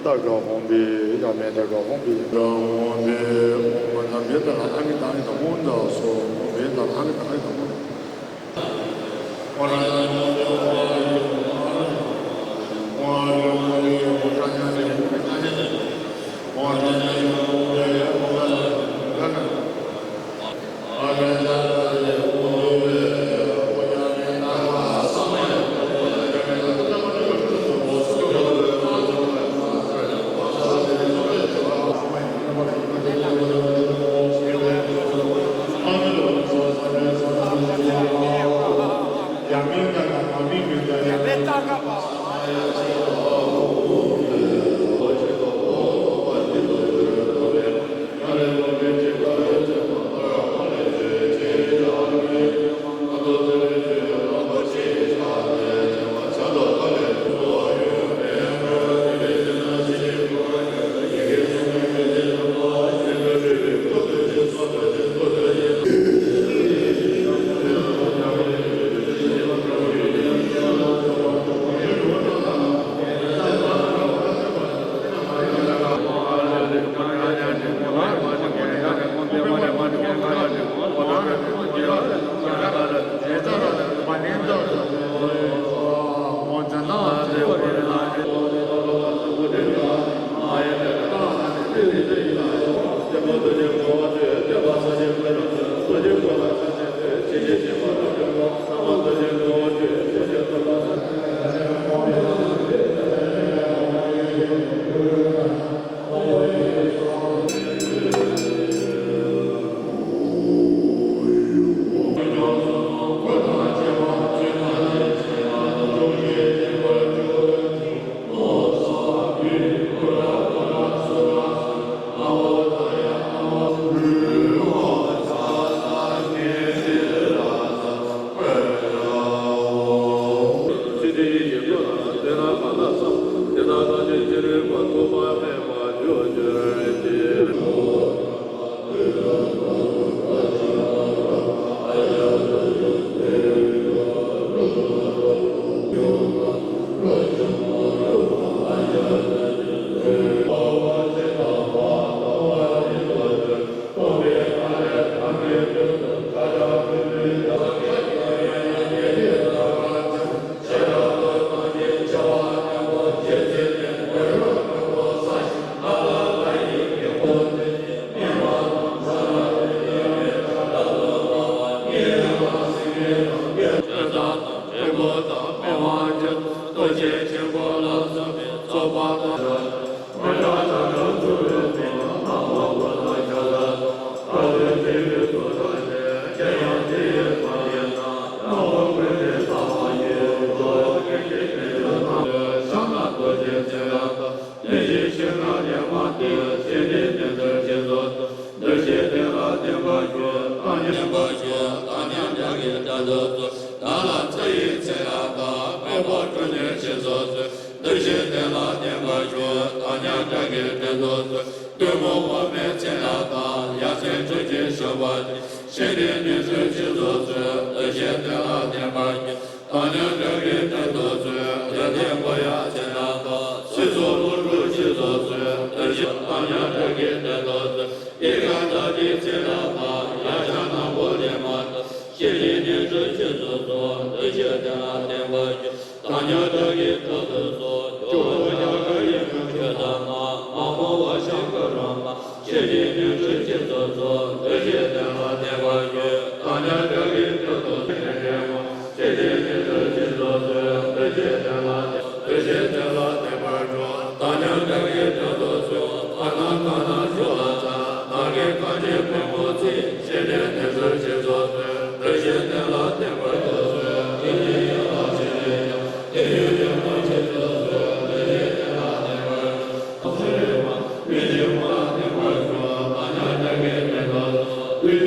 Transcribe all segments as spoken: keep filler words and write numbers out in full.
ཏཱ་ག་ཧོམ་བི་ཡ་མེ་ཏཱ་ག་ཧོམ་བི་ཡ་ཧོམ་བི་ཨོ་མ་ད་མེ་ཏཱ་ཨ་ནི་ད་ཨ་ནི་ད་ཧོམ་ད་སོ་མེ་ཏཱ་ཨ་ནི་ད་ཨ་ནི་ད་ཧོམ། འདུ་ཤེས་དེ་ལ་བརྟེན་པར་ཞུ། བཏང་སྙོམས་དགྲ་བགེགས་བྲལ་དུ་གསོལ། བདག་ལ་ཚེ་ཡི་ཚེ་ཡང་དག་མེད་པར་འགྲོ་ནུས་སྦྱིན་སོགས་མཛོད། འདུ་ཤེས་དེ་ལ་བརྟེན་པར་ཞུ། བཏང་སྙོམས་དགྲ་བགེགས་བྲལ་དུ་གསོལ། གཏུམ་མོ་དབང་མེད་ཚེ་ཡང་དག་ཡ་མཚན་འཁྲུལ་ཅིང་ཞུགས་པ་ཡི། ཞི་བདེའི་གནས་ཚུལ་སྦྱིན་སོགས་མཛོད། འདུ་ཤེས་དེ་ལ་བརྟེན་པར་ཞུ། བཏང་སྙོམས་དགྲ་བགེགས་བྲལ་དུ་གསོལ། དེ་ལྟའི་མགོ་ཡང་ཚེ་ཡང་དག་སྲིད་མཚོ་ལུ་འགྲོ་སྦྱིན་སོགས་མཛོད། འདུ་ཤེས་བཏང་སྙོམས་དགྲ་བགེགས་བྲལ་དུ་གསོལ། ཡི་ག་དགྲ་བགེགས་ཚེ་ཡང་དག་ཡ་མཚན་ནག་པོ་ལས་མ་ཐོབ། ཞི་བདེའི་གནས་ཚུལ་སྦྱིན་སོགས་མཛོད། འདུ་ཤེས་དེ་ལ་བརྟེན་པར་ཞུ། བཏང་སྙོམས་དགྲ་བགེགས་བྲལ་དུ་གསོལ། ཇོ་བོ་རྒྱ་གར་ཡི་དམ་ཆོས་དར་མ། མ་རྨོངས་པ་ཞབས་ཀྱུ་རོལ་མ། ཞི་བདེའི་གནས་ཚུལ་སྦྱིན་སོགས་མཛོད། འདུ་ཤེས་དེ་ལ་བརྟེན་པར་ཞུ། བཏང་སྙོམས་དགྲ་བགེགས་བྲལ་དུ་གསོལ། ཞི་བདེའི་གནས་ཚུལ་སྦྱིན་སོགས་མཛོད། འདུ་ཤེས་དེ་ལ་བརྟེན། འདུ་ཤེས་དེ་ལ་བརྟེན་པར་ཞུ། བཏང་སྙོམས་དགྲ་བགེགས་བྲལ་དུ་གསོལ། ཕར་ནང་ཁ་ནང་ཞུ་ལ་བཅར། ནག་གི་ཁ་རྗེ་པུས་མོ་བརྩིགས། ཞི་བདེའི་གནས་ཚུལ་སྦྱིན་སོགས་མཛོད། འདུ་ཤེས་དེ་ལ་བརྟེན་པར་ཞུ། དེ་ཡི་ཡུལ་ལ་ཞི་བདེ་ཡང་། དེ་ཡི་ཡུལ་ལ་སྦྱིན་སོགས་མཛོད། འདུ་ཤེས་དེ་ལ་བརྟེན་པར་ཞུ། མི་འཇིགས་པ་ལ་བརྟེན་པར་ཞུ། བཏང་སྙོམས་དགྲ་བགེགས་བྲལ་དུ་གསོལ།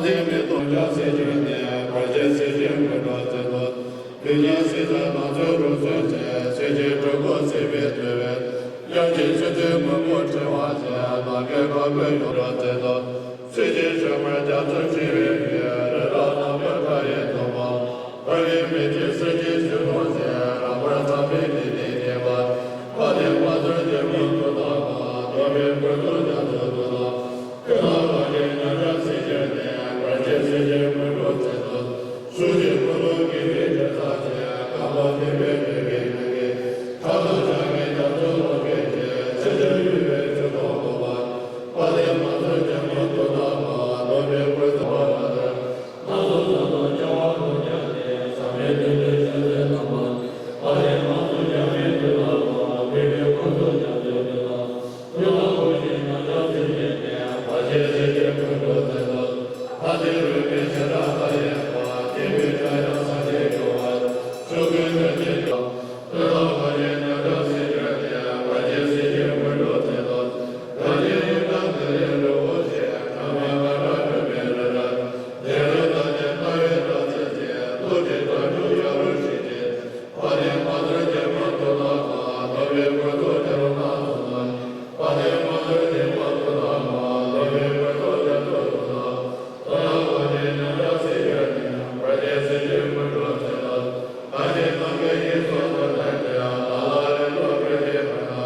ལྷ་མིའི་ཐུགས་ཀྱང་སྲིད་ཞིའི་གནས། བར་ཆད་སྲིད་ཞིའི་མུན་འཁྲུགས་སེལ་དོ། ལུས་ཀྱང་སྲིད་པའི་ནང་ཚུད་རུ་གསོན་བྱེད། སྲིད་ཞིའི་འཁྲུལ་འཁོར་སྲིད་པའི་དུས་བབས། ཡང་ཅིག་ཚུལ་ཁྲིམས་མུན་འཁྲུགས་བྲི་བར་བྱེད། ལམ་ཁའི་འཁོར་ལོའི་ཡུལ་འཁྲུགས་སེལ་དོ། སྲིད་ཞིའི་ཤུལ་མར་རྒྱ་མཚོ་འཁྲུགས་པའི་ཡུལ། རི་རབ་རྣམ་རྒྱལ་མཁའ་ཡི་དུམ་བུ། འཕགས་པའི་མི་ཆོས་སྲིད་ཞིའི་ཆུ་འཁྲུགས་སེལ། རབ་འབར་ཚངས་པའི་དྲི་ནི་ཐིགས་པ། དཔལ་ལྡན་དམག་ཚོགས་ཀྱི་དམག་ཏུ་བཏགས་པ། སྟོན་པའི་སྐུ་གཟུགས་རྒྱ་མཚོ་འདུ་ལ། ཀུན་ལ་དབང་བྱེད་མཉམ་བཞག་སྲིད་ཞིའི་གནས། བར་ཆད་སྲིད་ཞིའི་མུན་འཁྲུགས་སེལ་དོ། ཤུགས་ཀྱིས་འཁོར་ལོ་བསྒྱིངས་པའི་དྲི་ཟ་ཆེ། རྐང་པ་འཐིབས་པའི་འདྲེ་བའི་ནགས་ཀྱི། ཁྲག་དང་ལྕགས་ཀྱི་རྒྱ་མཚོ་ལོག་པའི་རྗེས། ཚེ་ཆུ་གཡུལ་བའི་ཆུ་གཏོར་དགོས་པ། དཔལ་ལྡན་དམག་ཚོགས་ཀྱི་དམག་ཏུ་བཏགས་པ། སྟོན་པའི་སྐུ་གཟུགས་པ་ལ། སྣ་ཚོགས་ས་དང་རྒྱ་བ་དུ་བརྒྱན་ཏེ། ཟག་མེད་བདུད་འདུལ་ཞལ་མཛད་དམ་པ། དཔལ་ལྡན་དམག་ཚོགས་རྒྱ་མཚོའི་དུས་ལ། བོད་པའི་ཁོ་ཚོ་རྒྱ་མཚོའི་དུས་ལ། ཀུན་ལ་དབང་བྱེད་མཉམ་བཞག་སྲིད་ཞིའི་གནས། བར་ཆད་སྲིད་ཞིའི་མུན་འཁྲུགས་སེལ་དོ། ལྷ་དེ་རུས་པའི་བྱེ་བྲག་མཐའ་ཡས་པ། སྐྱེ་བའི་ཆ་ཡང་སངས་རྒྱས་འགྲོ་བ། ཆོས་ཀུན་དོན་གྱི་ཀུན་ལ་དབང་བྱེད་མཉམ་བཞག་སྲིད་ཞིའི་གནས། བར་ཆད་སྲིད་ཞིའི་མུན་འཁྲུགས་སེལ་དོ། རང་རྒྱལ་ཡུལ་དང་དེ་ལས་འགྲོ་བོ་ཆེ། ཕྲ་མ་མ་འདྲ་འགྲོ་བའི་རི་རབ། ལས་རབ་དང་ལྡན་ལྟ་བའི་སྒྲ་ཚད་ཅན། ཐུགས་རྗེ་བདག་འཇུག་ཡ་རུ་ཧྲི་ཅེས། དཔལ་ལྡན་དམག་ཚོགས་ཀྱི་དམག་ཏུ་བཏགས་པ། སྟོན་པའི་སྐུ་གཟུགས་རྒྱ་རུ་སྣ་ཚོགས་ལ། དཔལ་ལྡན་དམག་ཚོགས་ཀྱི་དམག་ཏུ་བཏགས་པ། སྟོན་པའི་སྐུ་གཟུགས་རྒྱ་མཚོ་འདུ་ལ། ཀུན་ལ་དབང་བྱེད་མཉམ་བཞག་སྲིད་ཞིའི་གནས། བར་ཆད་སྲིད་ཞིའི་མུན་འཁྲུགས་སེལ་དོ། ལྷ་ཆེན་ཐབས་མཁས་ཡི་སོགས་ཚོགས་དང་བཅས། ལ་ལ་རེ་ལོ་བོད་ཀྱི་བར་ན།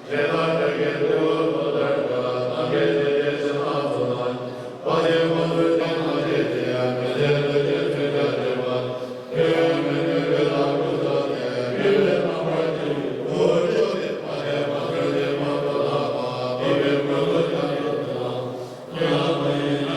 ཞེས་ཐག་འགྲིག་གི་ཐུ་བོ་ཐོག་ལྟར་དགའ། ཐབས་མཁས་ཆེ་ཆེ་ཞིང་ལྷག་ཚོགས་ལ། དཔལ་ལྡན་དམག་ཚོགས་ཀྱི་དམག་སྡེ་དེ། མི་ཚེ་ལུས་ཀྱི་མཚོན་ཆ་བརྗོད་པ། ཁྱོད་ཡང་མི་ནུས་པའི་ལག་ཏུ་ཟགས་ཏེ། མི་བས་རྣམ་པར་འཁྱུད། འོ་ཅོག་ནི་དཔལ་ལྡན་དམག་ཚོགས་ཀྱི་དམག་ཏུ་ལྷག་པ། སྟོན་པའི་སྐུ་གཟུགས་རྒྱ་མཚོ་འདུ་ལ།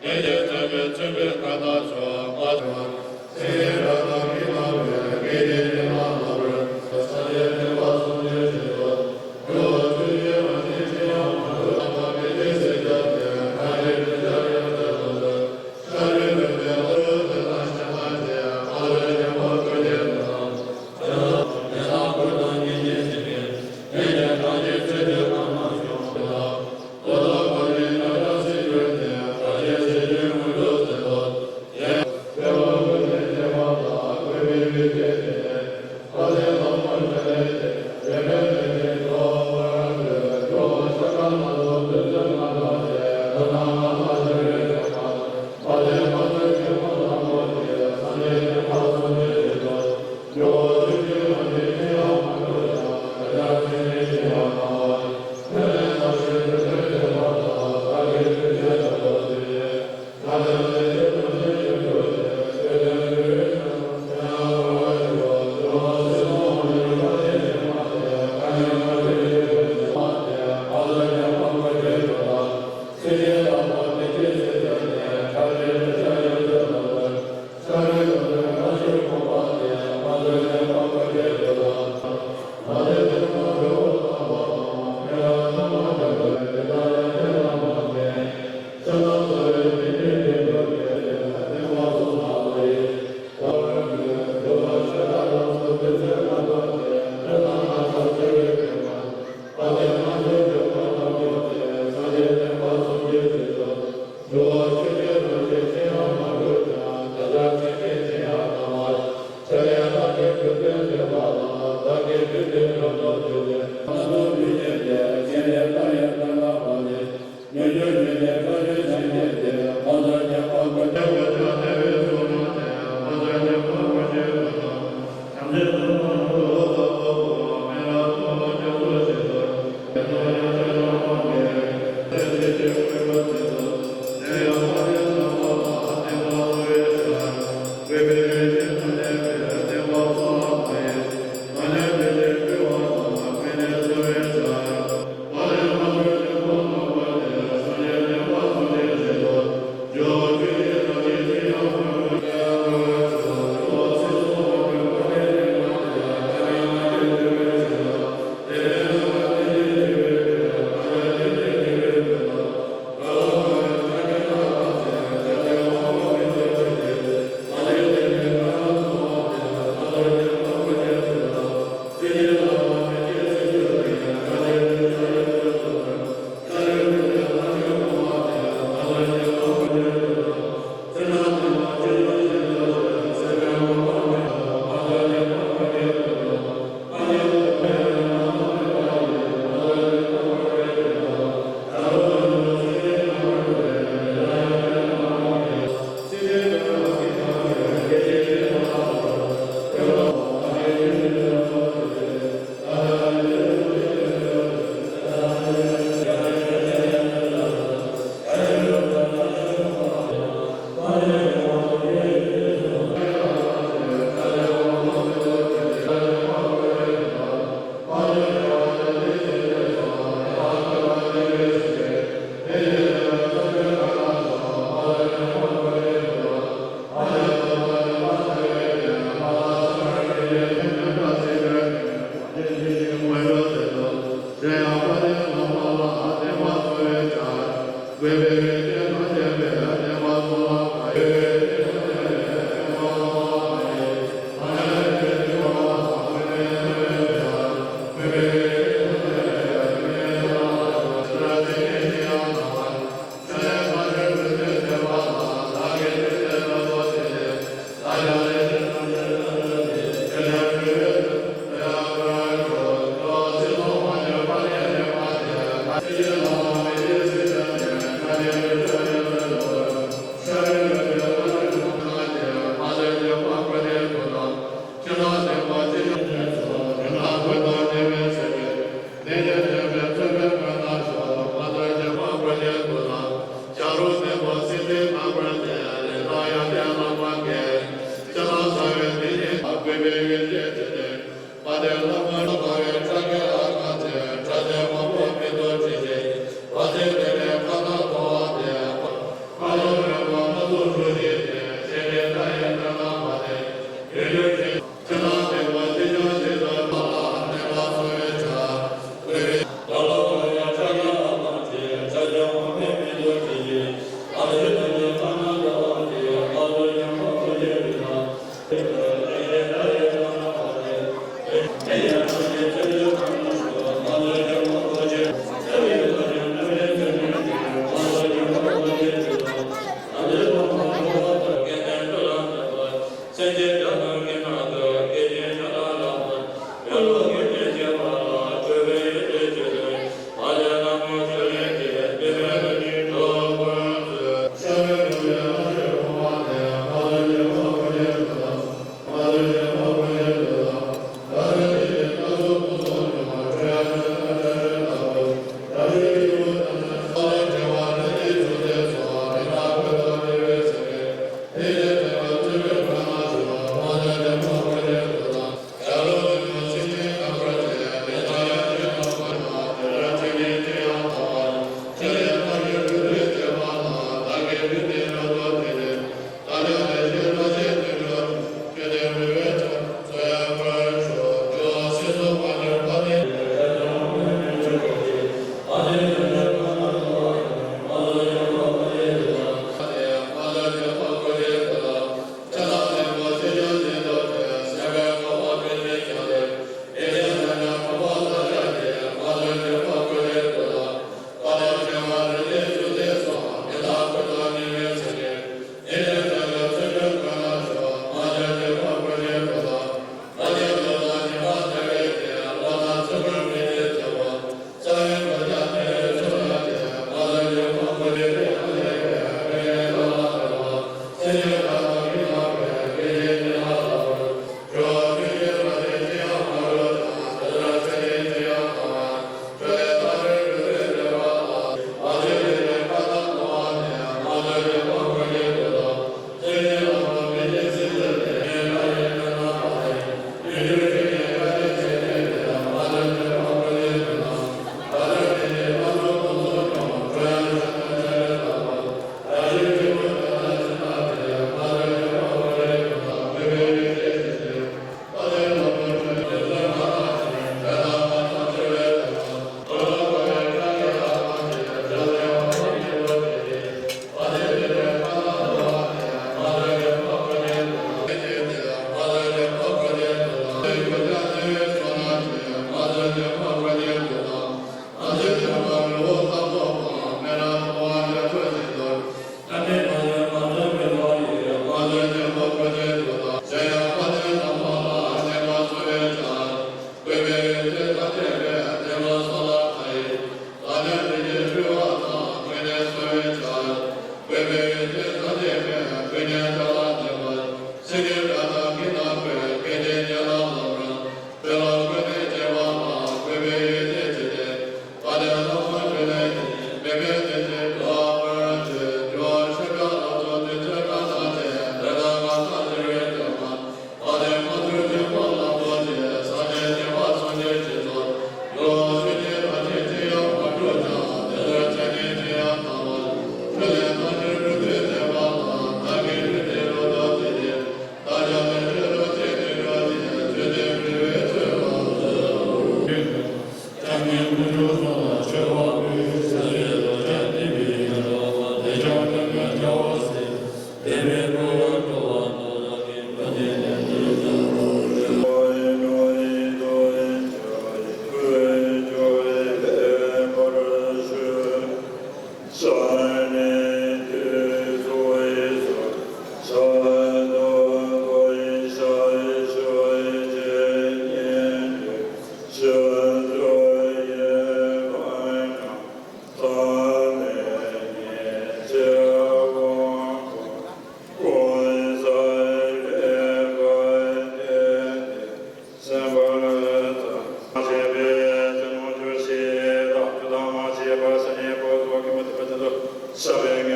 ཉེ་རྒྱུད་ཐོས་པའི་མཚོན་པའི་མཁའ་ལྟར་ཕྱོགས། སེམས་ཅན་དགྲ་དང་མི་རྣམས་ལས། མི་དེ་ཉིད་ལ་བསླབ་པར་བྱ། སངས་རྒྱས་བསྟན་པ་སྲུང་བརྩི་བྱེད་དོ། འགྲོ་བ་ཚུལ་བཞིན་རང་བཞིན་ཅི་ཡང་མ་གྲུབ། ལྷག་པར་མི་ཚེ་ཟད་ཀྱང་དེ། ཕན་བདེའི་དོན་ཆེན་ཡང་དེ་ལྟར་ཐོབ། ཤ་རུས་གདོས་བཅས་ལ་སོགས་དེ་དག་གཞན་དང་བཅས། ཕ་རོལ་ཕྱིན་པ་ཀུན་གྱི་དོན་དང་། དེ་དག་ཀུན་དང་ཉེ་ཉེ་ཞིང་། ཉེ་ཉེ་གང་ཞིག་ཚུལ་དེ་གང་རྣམས་བྱུང་། དེ་དག་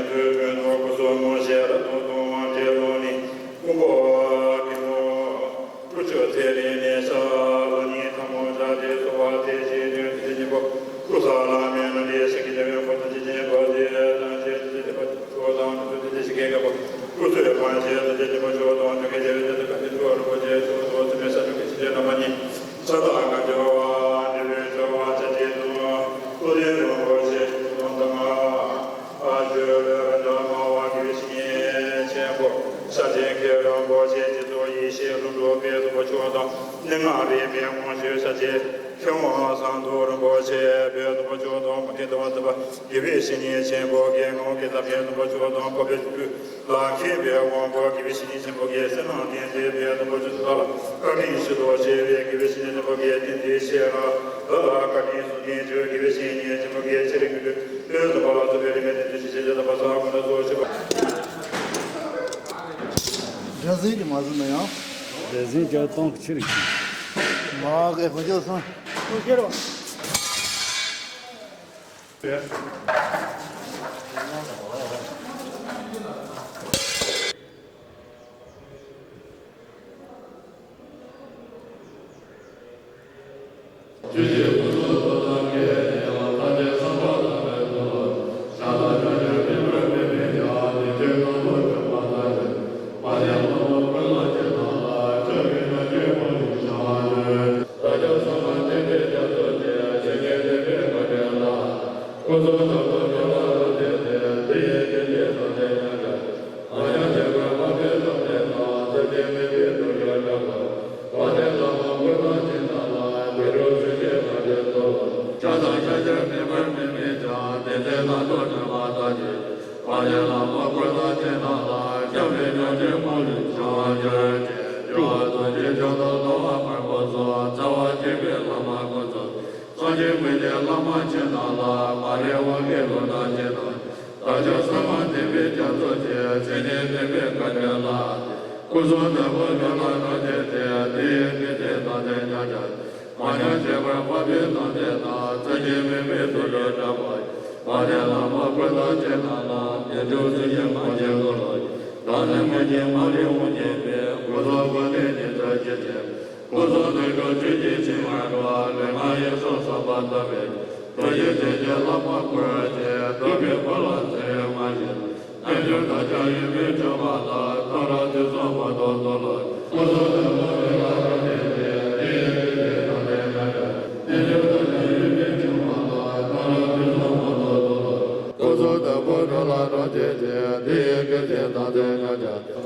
དུས་ཀུན་ཏུ་སྐུ་གསུམ་ཞལ་ལ་ཐུག་ཏུ་དབང་ཆེན་ལུང་ནི་ཀུན་དགའ་གི་ནོ། ཀུ་ཅོ་ཚེ་རིང་ནས་ཤ་ལ་ཉིན་ཐ་མོ་ཇ་དེ་སོ་བ་དེ་ཞིག་དོན་དེ་ཉིན་པོ་ཀུ་ས་ལ་མེ་ན་དེ་ཞིག་གི་དེ་བའི་ཕོ་དང་ཅི་ཅན་པོ་དེ་དང་ཆེ་དེ་དེ་པ་ཆོ་དང་དུ་དེ་དེ་ཞིག་གི་ག་པོ་ཀུ་སོའི་ཕན་ཆེ་དང་དེ་ཉིན་པོ་ཆོ་དང་ཆོ་གི་དེ་བའི་དེ་དེ་ག་དེ་ཆོ་རུ་པོ་ཆེ་ཆོ་དོ་ཚེ་མེ་ས་ཆོ་གི་ཅི་ཅན་ན་མ་ཉིན། ས་དང་ག་ཇོ་བ་འདི་ལུས་ཇོ་བ་ཆ་ཅེ་དུ་ཏུ་ཏེ་རུང་བོ་ཆེ་ཆུ་དང་དང་ཨ་ཇོ་ལོ་ར་ཇོ་མ་བ་གི་བི་ཤི་ཉེ་ཆེན་པོ་ཤ་ཅེ་ཁེ་རང་བོ་ཆེ་ཅི་ཏུ་ཡེ་ཤེས་ལུ་འགྲོ་པའི་དུ་བ་ཆོ་དང་ནི་ང་རེ་མེ་མོ་ཤོད་ཤ་ཅེ་ཁེ་བ་སང་དུ་རུང་བོ་ཆེ་པའི་དུ་བ་ཆོ་དང་མ་ཁེ་དུ་བ་དུ་བ་གི་བི་ཤི་ཉེ་ཆེན་པོ་གི་ངོ་གི་ད་ཕེ་དུ་བ་ཆོ་དང་ཁོ་པེ་ལ་མཁས་པའི་དབང་པོ་གི་བི་ཤི་ཉེ་ཆེན་པོ་གི་སེམས་ནང་བསྟན་བྱེད་པའི་དུ་བ་ཆོ་དང་། བཀའ་དྲིན་ཞུ་དོ་ཞེས་པའི་དགེ་བའི་བཤེས་གཉེན་ཆེན་པོ་གིས་བསྟན་ཏེ་ཤེས་རབ་ལ་བཀའ་དྲིན་གསུང་གིན་བརྗོད། དགེ་བའི་བཤེས་གཉེན་ཆེན་པོ་གིས་ཆེ་རིགས་ཀྱི་ལུས་ལུས་སུ་མ་ལ་སོགས་པའི་རིམ་པས་བསྟན་ཏེ་ཤེས་བྱེད་དམ་པ་སོགས་ཀུན་ལ་གསོལ་ཞིག་པ། འདྲ་ཟིན་གྱི་མ་ཟིན་ན་ཡང་། འདྲ་ཟིན་གྱི་གཏོང་གི་ཆེ་རིགས་ཀྱི། མ་གི་ཧོ་ཅོ་སོང་། ཧོ་ཁྱེར་བ། སངས་རྒྱས་ཀུན་གྱི་བླ་མ་ཆེ་རྣམས་ལ། མ་རིག་དབང་གིས་བསླུ་ན་ཅི་དང་། བདག་ཅག་ཚང་མ་བསྟན་པའི་རྒྱ་མཚོ་ཆེ། མཚན་ཉིད་བསྟན་པའི་བཀའ་དྲིན་ལ། སྐུ་གསུང་ནོར་བུ་འགྲོ་ལ་རབ་བརྟན་ཏེ། དེ་ཡི་དགེ་རྩས་བདག་འཛིན་ཉམས་ཆག་མ་ཉམས་བྱས་པར་འཕགས་པའི་ལམ་བསྟན་དང་། མཚན་ཉིད་མིན་པའི་ཐུགས་སྤྲུལ་དྲག་པོ། མ་ལས་བླ་མ་ཀུན་བཟང་ཆེ་རྣམས་ལ། རྗེས་འཇུག་ཚུལ་བཞིན་སྨོན་ཅིང་བསྐུལ་ལོ། བདག་ནི་སྔོན་གྱི་མ་རིག་དབང་གིས་སྦས། སྐུ་གསུང་ཐུགས་ཀྱི་ཉི་ཟེར་ཅན་ཆེ། སྐུ་གསུང་ཐུགས་སྤྲུལ་ཆོས་ཀྱི་ཕྱི་མ་འགྲོ། ལུས་ངག་ཡིད་གསུམ་ཟག་པ་དག་པའི། ཐུགས་རྗེ་ཆེན་གྱི་བླ་མ་བཀུར་བ་ཆེ། བསྟོད་པའི་འཁོར་ལ་འཚེ་བའི་ངར་ཞིག་རྣལ་འབྱོར་བདག་ཅག་ཡིད་མི་ཆོག་པ་ལ། ཐོ་རངས་དུས་གསུམ་མ་ཐོབ་ཐོབ་ལ། སྐུ་གསུང་ཐུགས་སྤྲུལ་ལ་རབ་བརྟན་ཏེ། དེ་ཡི་དགེ་རྩས་བདག་འཛིན་ཉམས་ཆག་རྣལ་འབྱོར་བདག་ཅག་ཡིད་མི་ཆོག་པ་ལ། ཐོ་རངས་དུས་གསུམ་མ་ཐོབ་ཐོབ་ལ། སྐུ་གསུང་ཐུགས་སྤྲུལ་ལ་རབ་བརྟན་ཏེ། དེ་ཡི་དགེ་རྩས་བདག་འཛིན་ཉམས་ཆག